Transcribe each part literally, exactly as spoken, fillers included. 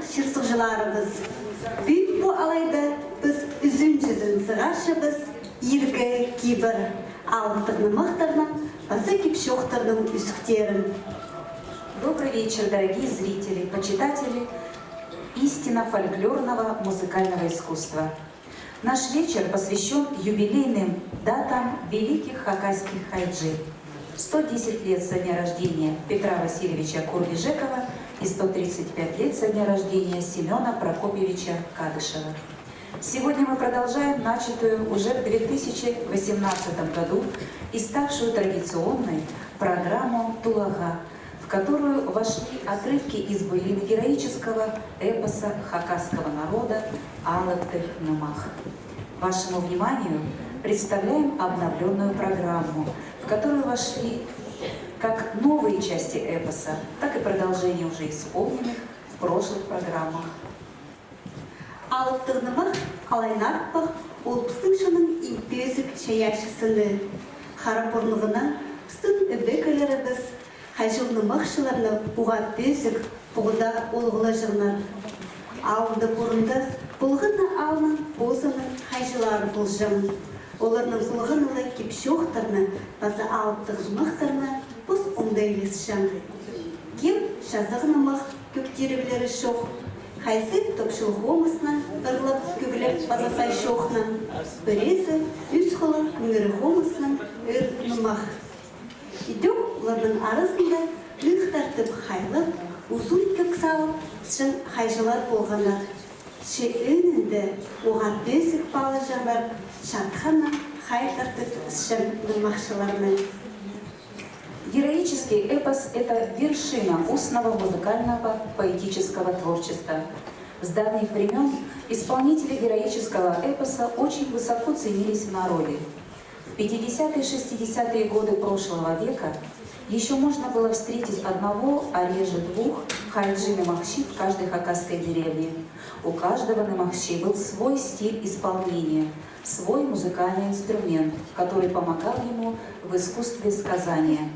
Чир-суғҷыларыбыс, пӱӱн пу алайда піс ӱзінҷізін сығарчабыс «Иргі кибір» — алыптығ нымахтарның паза кип-чоохтарның ӱзӱктерін. Добрый вечер, дорогие зрители, почитатели истинно фольклорного музыкального искусства. Наш вечер посвящён юбилейным датам великих хакасских хайджи. Сто десять лет со дня рождения Петра Васильевича Курбижекова и сто тридцать пять лет со дня рождения Семёна Прокопьевича Кадышева. Сегодня мы продолжаем начатую уже в две тысячи восемнадцатом году и ставшую традиционной программу «Тулаға», в которую вошли отрывки из былин героического эпоса хакасского народа «Алыптығ нымах». Вашему вниманию представляем обновлённую программу, в которую вошли как новые части эпоса, так и продолжения уже исполненных в прошлых программах. Алыптығ нымах алай нартпах, ол пістің чонның иң пӧзік чайаачызы. Хара пурунғынаң пістің ӧбекелерібіс хайҷы-нымахчыларны уғаа пӧзік, пу даа улуғлаҷаңнар. Алнында пурунда полған на аалның позының хайҷылары полҷаң. Оларның полғаны ла кип-чоохтарны паза алыптығ нымахтарны пос оңдайласчаң. Кем чазағ нымах кӧг тиріглері чох, хайзы топчыл хомыснаң ырлап, кӧглеп паза хай чоохнаң, пірезі ӱс хыллығ кӱңер хомыснаң ыр-нымах. Идӧк оларның аразында ных тартып хайлап, узун кӧг салып ысчаң хайҷылар полғаннар. Че ӧӧнінде уғаа пӧзік паалаҷаңнар чатханнаң хай тартып ысчаң нымахчыларны. Героический эпос — это вершина устного музыкального поэтического творчества. С давних времён исполнители героического эпоса очень высоко ценились в народе. В пятидесятые и шестидесятые годы прошлого века ещё можно было встретить одного, а реже двух хайджи-нымахчи в каждой хакасской деревне. У каждого нымахчи был свой стиль исполнения, свой музыкальный инструмент, который помогал ему в искусстве сказания.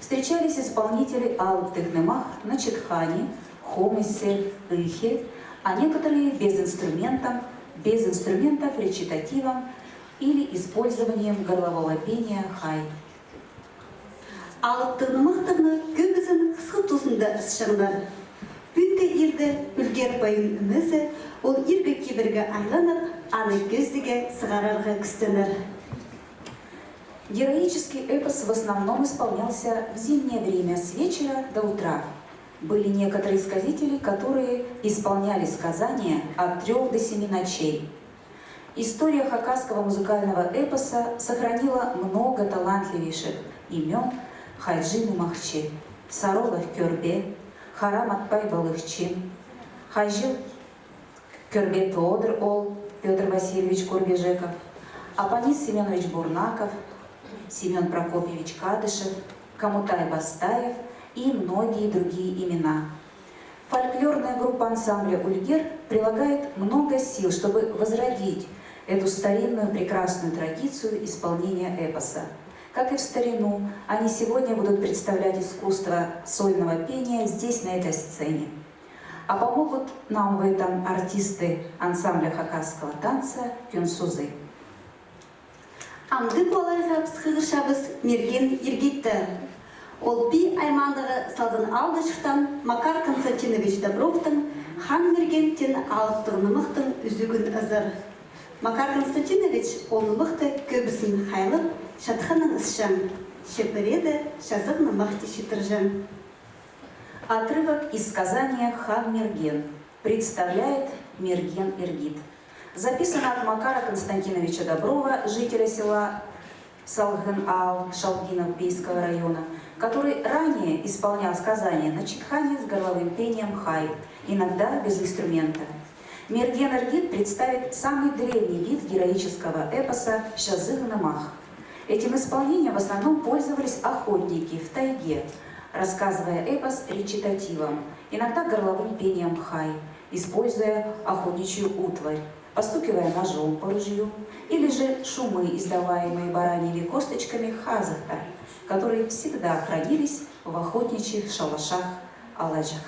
Встречались исполнители алыптығ нымах на чатхане, хомысе, ыйхе, а некоторые без инструментом, без инструментов речитативом или использованием горлового пения хай. Алыптығ нымахтарны кӧбізін хысхы тузында ысчаңнар. Пӱӱнгі иирде ӱлгер пайын ӱмезі, ол иргі кибірге айланып, аны кӧзідіге сығарарға кӱстенер. Героический эпос в основном исполнялся в зимнее время с вечера до утра. Были некоторые сказители, которые исполняли сказания от трёх до семи ночей. История хакасского музыкального эпоса сохранила много талантливейших имён хайджи-нымахчи: Саролов Кӧрбе, Харам Атпай Балыхчин, хайҷы Кӧрбе Тоодыр оол Пётр Васильевич Курбижеков, Апанис Семёнович Бурнаков, Семён Прокопьевич Кадышев, Камутай Бастаев и многие другие имена. Фольклорная группа ансамбля «Ульгер» прилагает много сил, чтобы возродить эту старинную прекрасную традицию исполнения эпоса. Как и в старину, они сегодня будут представлять искусство сольного пения здесь, на этой сцене. А помогут нам в этом артисты ансамбля хакасского танца «Кӱн сузы». Амды пу алайға піс хығырчабыс Мерген Иргитті. Ол Пии аймағындағы Салған аалда чуртаан Макар Константинович Добровтың «Хан Мерген» теен алыптығ нымахтың ӱзӱгін ызар. Макар Константинович ол нымахты кӧбізін хайлап, чатханнаң ысчаң, че пірееде чазағ нымахты читірҷең. Отрывок из сказания «Хан Мерген» представляет Мерген Иргит. Записано от Макара Константиновича Доброва, жителя села Салған аал Шалгино-Бейского района, который ранее исполнял сказания на чатхане с горловым пением хай, иногда без инструмента. Мерген Иргит представит самый древний вид героического эпоса — чазағ нымах. Этим исполнением в основном пользовались охотники в тайге, рассказывая эпос речитативом, иногда горловым пением хай, используя охотничью утварь, постукивая ножом по ружью или же шумы, издаваемые бараньими косточками хазыхтар, которые всегда хранились в охотничьих шалашах, алаҷах.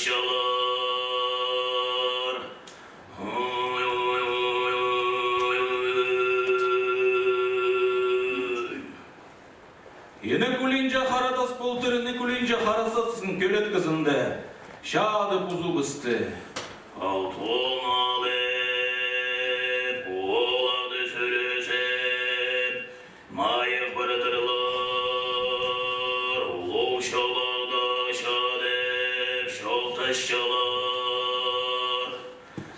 чалар. Ине кӱлӱнҷе хара тас полтыр, ине кӱлӱнҷе хара сас син кӧлеткізінде чадып узубысты. Алтон алып, олады сӱрезіп, майых пырдырлар, улуғ чолағда чадып, чоохтасчалар.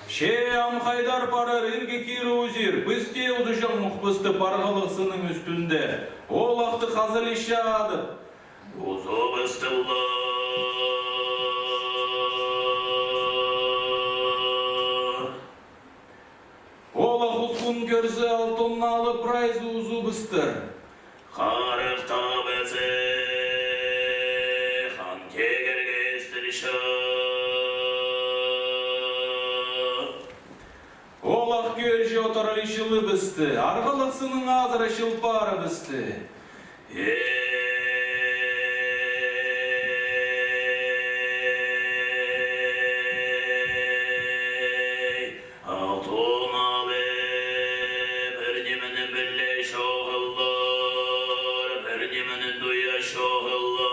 Че ам хайдар парар, ирге кире узир, піс тее узуҷаң ох пісті парғалығ сынның ӱстӱнде. Олахты хазылиҷа адып узубыстылар. Олах ус кӱн кӧрзе, алтон алып прайзы узубыстыр. Харығ табызы хан тигірге істірче. Олах кӧрче отарылча чылыбысты, арғалығ сынның азыра чылпарыбысты. Эй, алтон алып, пір нимені піле чоғыллар, пір нимені туя чоғыллар.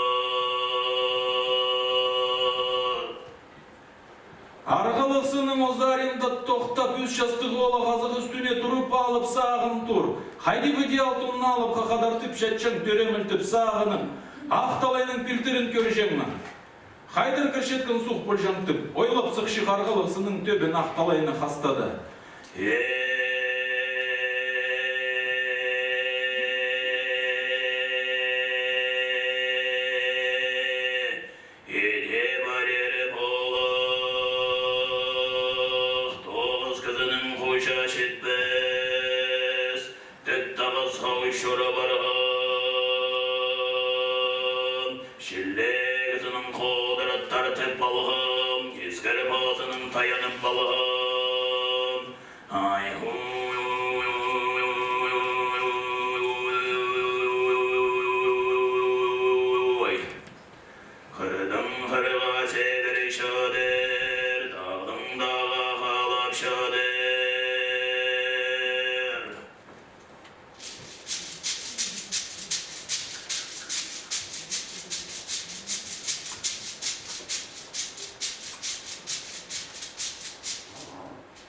Арғалығ сынның озарында тохтап, ӱс частығ олах азах ӱстӱне турып алып сағын тур. Хайди піди алтон алып хахадартып чатчаң, тӧремілтіп сағыным, Ах талайның пилтірін кӧрҷеңме? Хайдар кірчеткен суғ полҷаң тіп ойлап сыхча арғалығ сынның тӧбін Ах талайны хастады. Э, Иде парир олах, тоғыс кізінің хуҷа читпес, тік табысха учура парған. Чіліг кізінің холдыра тартып алған, искір пазының таянып алған. Ай-хуй. Хырдың хырға сегір чадыр, тағдың тағға халап чадыр.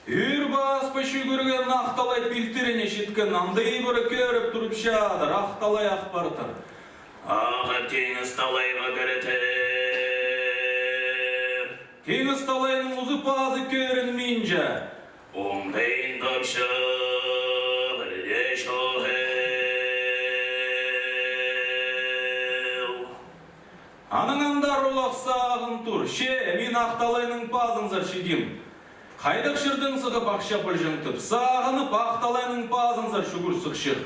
Ӱр паспа чӱгӱрген Ах талай пилтіріне читкен, анда ибіре кӧріп турып чадыр, Ах талай ах партыр. Ағып теңіз талайға кіртір. Теңіз талайның узы-пазы кӧрінминче, оңдайын тапча, пірдее чоғыл. Анаң андар олах сағын тур. Че, мин Ах талайның пазынзар чидим. Хайдағ чирдең сығып ахча полҷаң тіп, сағынып, Ах талайның пазынзар чӱгӱр сыхча.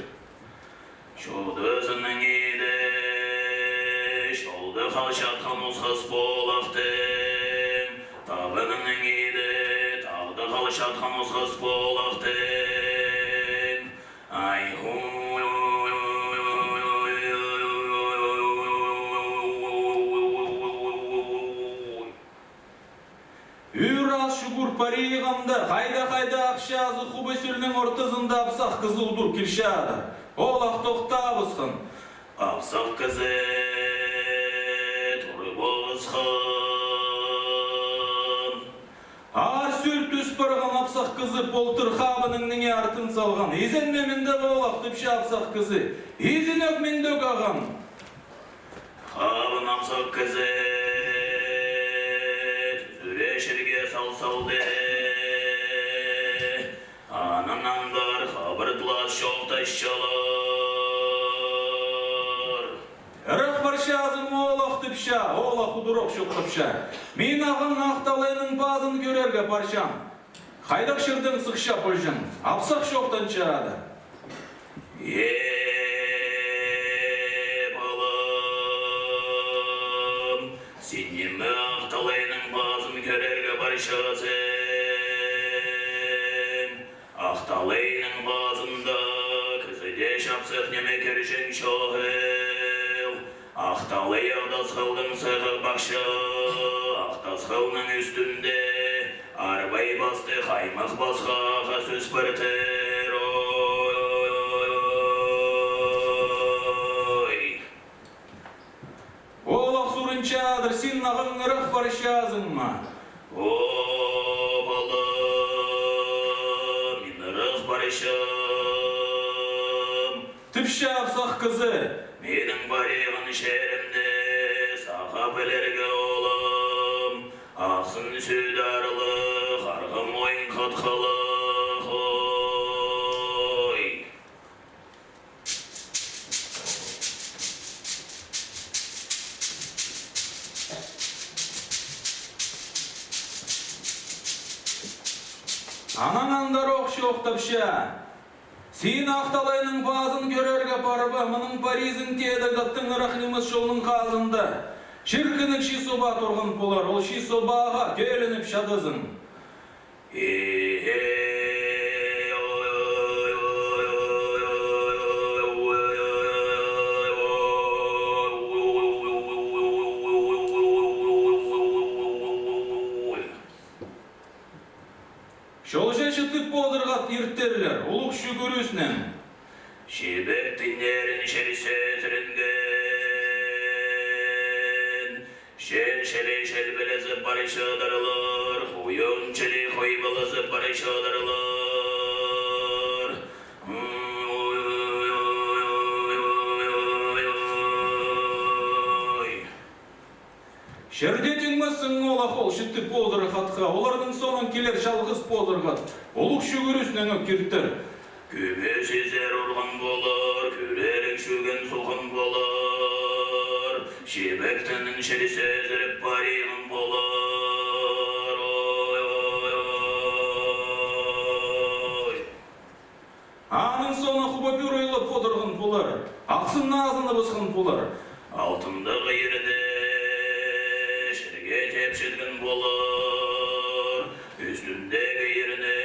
Чудызының иді чолды халчатхан осхас полахтың, табынының иді тағды халчатхан осхас полахтың. Ай-хуй. Ӱр ас чӱгӱр париғанда, хайда-хайда ахчазы хубы сӱлнің ортызында апсах кізі удур килче адыр. Олах тохтабысхан. Апсах кізі турыбысхан. Аар сӱр тӱс парған апсах кізі полтыр хабының ниңе артын салған. Изенме мында олах тіпче апсах кізі. Изенӧк мындӧк ағам. Хабын апсах кізі тӱзіре чирге сал салды. Анаң андар хабарлас чоохтасчалар. Ырах парчазың олах тіпче, олах удурох чоохтапча. Мин ағаң Ах талайның пазын кӧрерге парчам. Хайдағ чирдең сыхча полҷаң, апсах чоохтанча ады. Е, палам, син ниме Ах талайның пазын кӧрерге парчазың? Ах талайның пазында кізі дее чапсых ниме кӧрҷең чоғыл. Ах Талай ах тасхылдың сығығ пахча, ах тасхылның ӱстӱнде арбай пастығ аймах пасха аха сӧс партыр. Ой. Ол ах сурынчадыр, син ағаа ырах парчазың ма? О, палам, мин ырах парчам. Тіпче ах сах кізі: минің париған чирімні сағаа пілерге, оолам, ахсын сӱт арылығ, арғым ойын хатхылығ. Ой. Анаң андар ох чоохтапча: син ах талайның пазын кӧрерге парба, мының паризың теедіг аттың ырах нимес чолның хазында чиркінніг чи соба турған полар, ол чи собаға кӧленіп чадазың. Чолҷа читіп позырға иртерлер улуғ чӱгӱрӱснең. Чибек тіннерін чіли сӧзірінген. Чел чіли челбілезіп парчадырлар, хуйун чіли хуйбалазып парчадырлар. Чирде тиңмезің олах ол читіп позырах атха, оларның соонаң килер чалғыс позырах ат, улуғ чӱгӱрӱснең ӧк иртер. Кӱмӱс изер урған полар, кӱрелік чӱген сухан полар, чибек тінін чіли сӧзіріп париған полар. Ой, ой, ой. Аның соонаң хуба пӱӱр ойлап одырған полар, ахсын азынып ысхан полар. Алтындығ ирні чирге тепчеткен полар, ӱстӱндегі ирні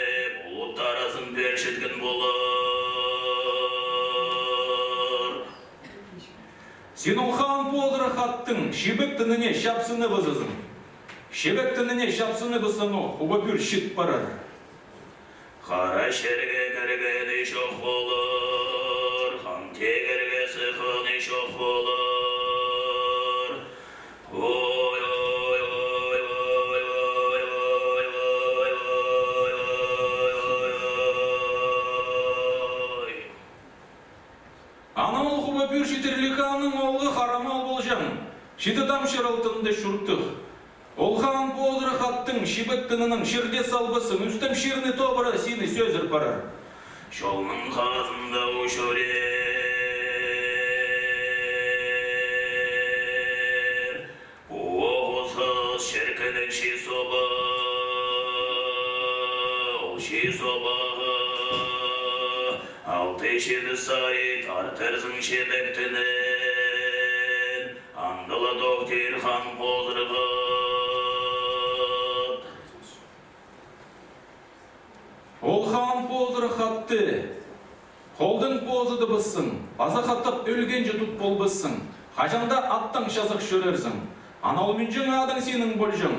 пулут аразын пӧрчеткен полар. Син ол хаан позырах аттың чибек тініне чапсынып ызазың. Чибек тініне чапсынып ызаң, ол хуба пӱӱр чит парар. Хара чирге кіргені чох полар, хан тигірге сыхханы чох полар. Ой, ой, ой. Анаң ол хуба пӱӱр читірліг ханның оолғы хара мал полҷаң, читі там чир алтында чуртығ. Ол хаан позырах аттың чибек тінінең чирде салбассың, ӱстем чирні тобыра сині сӧзір парар. Чолның хазында учурир. Пу ох осхас чиркінніг чи соба, ол чи собаға алты-читі сай тартырзың чибек тінін, андала тохтир хан позырах ат. Ол хаан позырах атты холдаң позыдыбыссың, паза хатап ӧлгенҷе тут полбассың, хаҷан даа аттаң чазах чӧрерзің, ана ол мӱнҷең адың синің полҷаң.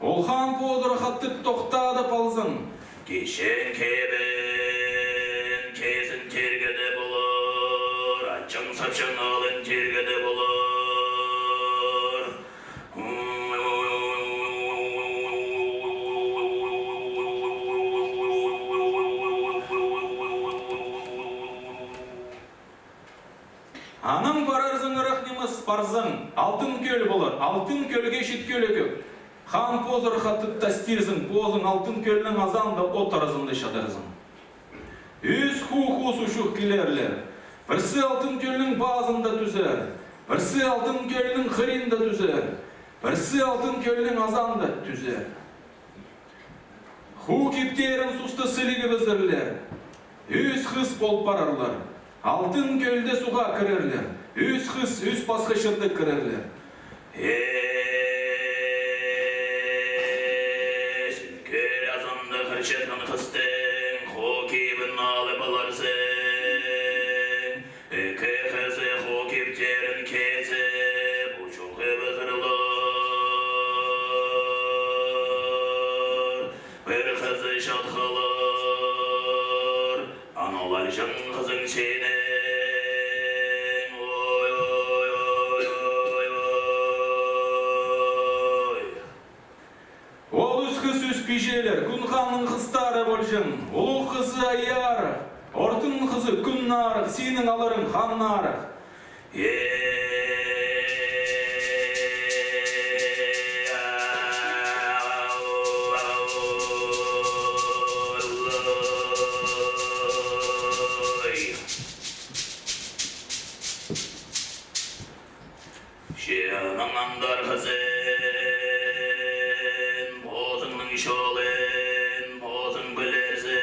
Ол хаан позырах атты тохтадып алзаң, кичең кибін кизін тирге дее полар, ачаң-сапчаң алын тирге дее полар. Анаң парарзың ырах нимес, парзаң, Алтын Кӧл полар, Алтын Кӧлге чит кӧле кӧк. Хаан позырах атты тастирзың, позың Алтын Кӧлнің азаанда от аразында чадарзың. Ӱс хуу хус учух килерлер. Пірсі Алтын Кӧлнің пазында тӱзер, пірсі Алтын Кӧлнің хыринда тӱзер, пірсі Алтын Кӧлнің азаанда тӱзер. Хуу киптерін суста сіліг ібізерлер. Ӱс хыс пол парарлар. Алтын Кӧлде суға кірерлер. Ӱс хыс, ӱс пасха чирде кірерлер. Э, син кӧл азында хырчатхан хыстың хуу кибін алып аларзың. Ікі хызы хуу киптерін кис Кичеелер, Кӱн ханның хыстары полҷаң, улуғ хызы Ай Арығ, ортын хызы Кӱн Арығ, синің аларың Хан Арығ. Че анаң андар хызын, позыңның чолын позың пілерзің.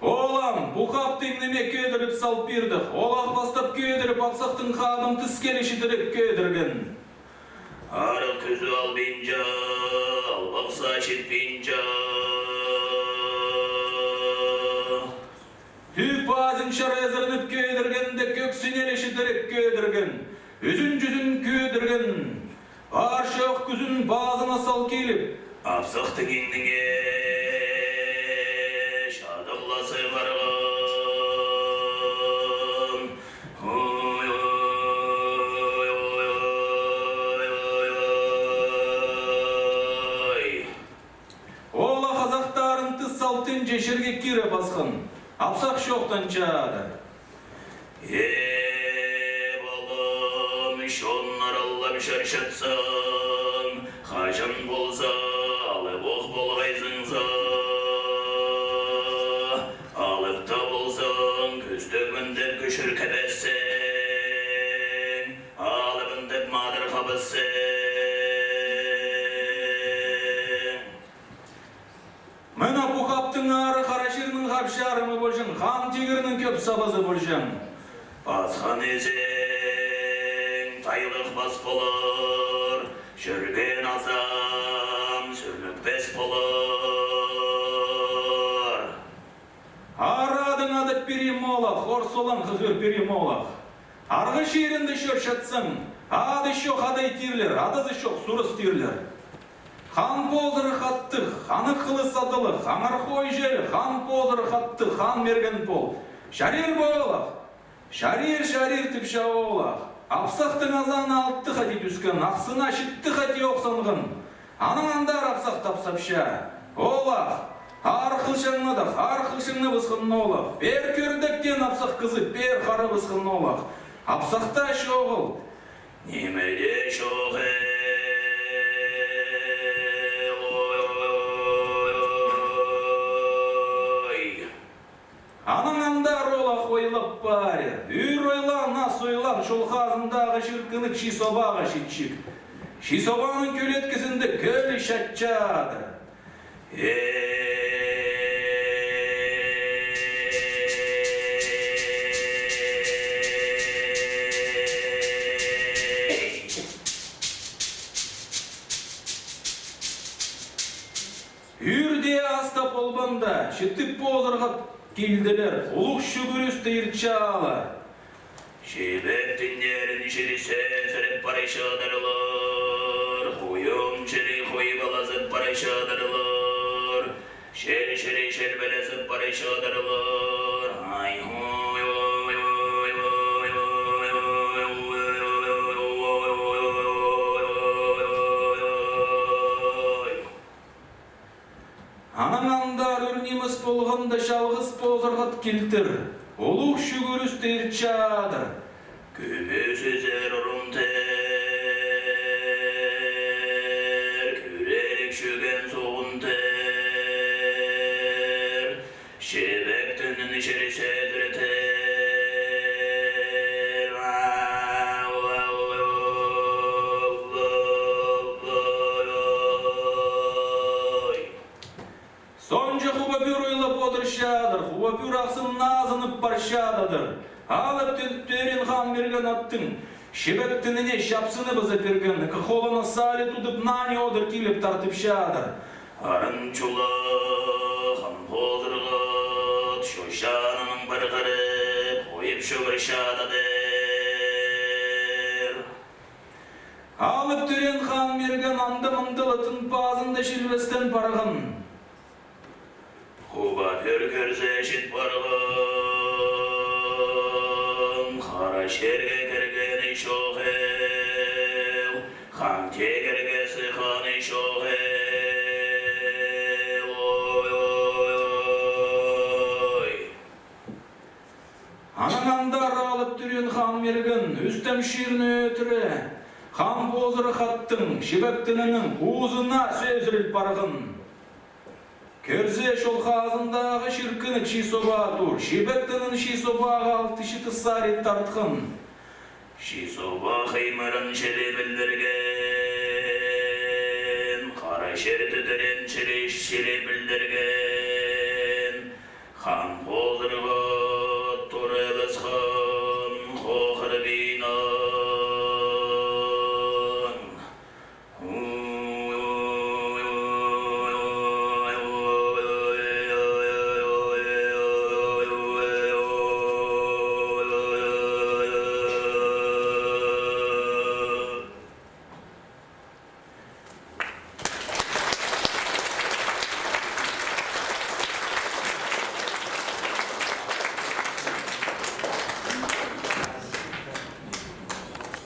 Оолам, пу хапты иңніме кӧдіріп сал пирдік. Оолах пастап кӧдіріп, апсахтың хадын тіскелі читіре кӧдірген. Арығ кӱзі албинча, албахса читпинче. Тӱ пазын чарайзырнып кӧдіргенде, кӧк синелі читіре кӧдірген, ӱзін-чӱзін кӧдірген. Пар-чох кӱзін пазына сал киліп, апсахтың иңніне чатып ла сығарған. Ой, ой, ой. Оолах азахтарын тіс салтынҷа чирге кире пасхан, апсах чоохтанчадыр. Э, палам, чоннар аллап чарчатсаң, хаҷан полза алып ох полғайзың за. Алып та ползаң, кӱстігбін тіп кӱчӱр кібессің, алыбын тіп мадыр хабассың. Мына пу хаптың ары Хара чирнің хапчарымы полҷаң, Хан Тигірнің кӧп сабазы полҷаң. Пасхан ізең тайлығ пас полар, чӧрген азаң сӱрнік пес полар. Ар адың адап пирим, оолах, ор солаң хығыр пирим, оолах. Арғы чирінде чӧрчатсаң, ады чох адай тирлер, адазы чох сурыс тирлер. Хан позырах аттығ, ханығ хылыс адалығ, аңар хой чӧрі, хан позырах аттығ, хан мирген пол. Чарир ба, оолах? Чарир, чарир, тіпче оолах. Апсахтың азаны алты хати тӱскен, ахсына читі хати охсанған. Анаң андар апсах тапсапча. Оолах, ар хылчаңнадах, ар хылчаңнабысхан, оолах. Пеер кӧрдектеен апсах кізі, пеер харабысхан, оолах. Апсахта чоғыл. Ниме дее чоғыл. Ой, ой, ой, ой. Анаң андар оолах ойлап парир. Ӱр ойлаан, ас ойлаан, чол хазындағы чиркілік чи собаға читчек. Чи собаның кӧлеткізінде кӧлі чатчадыр. Э, ӱр дее ас та полбаанда, читіп позырға килділер, улуғ чӱгӱрісті иртче алар. Чибек тіннерін чирі сӧзіріп парчадырлар, хуйум чирі хуйбалазып парчадырлар, чир чирі чирбелезіп парчадырлар. Ай, хуй, ой, ой, ой. Анаң андар ӱр нимес полғанда чалғыс позырғат килтір, улуғ чӱгӱрісті иртчадыр. Кӱмӱс ізер урун тер, кӱрелік чӱген суғын тер, чибек тінін чирі сӧзіретер. Сонҷа Хуба Пӱӱр ойлап одырчадыр, Хуба Пӱӱр ахсын назынып парчададыр. Алып тӧ-, тӧреен Хан Мирген аттың чибек тініне чапсынып ыза пирген, ікі холына саали тудып, наа ни одыр киліп тартыпчадыр. Арың чула, хан позырғат, чочаның пір хырып, хойып чӧгір чададыр. Алып тӧреен Хан Мирген анда-мында ла тын пазында чилбестең парған. Хуба Пӱӱр кӧрзе, чіт парған, хара чирге кіргені чоғыл. пирген, ӱстем чирні ӧтіре, хан позырах аттың, Чибек Тінінің, узына сӧзіріл парған. Кӧрзе, чол хазындағы чиркіні Чи Собаа тур, Чибек Тінін Чи Собааға алты-читі сари тартхан. Чи Собаа хыймырын чіли пілдірген, хара черді тӧреен чіли, чіли пілдірген.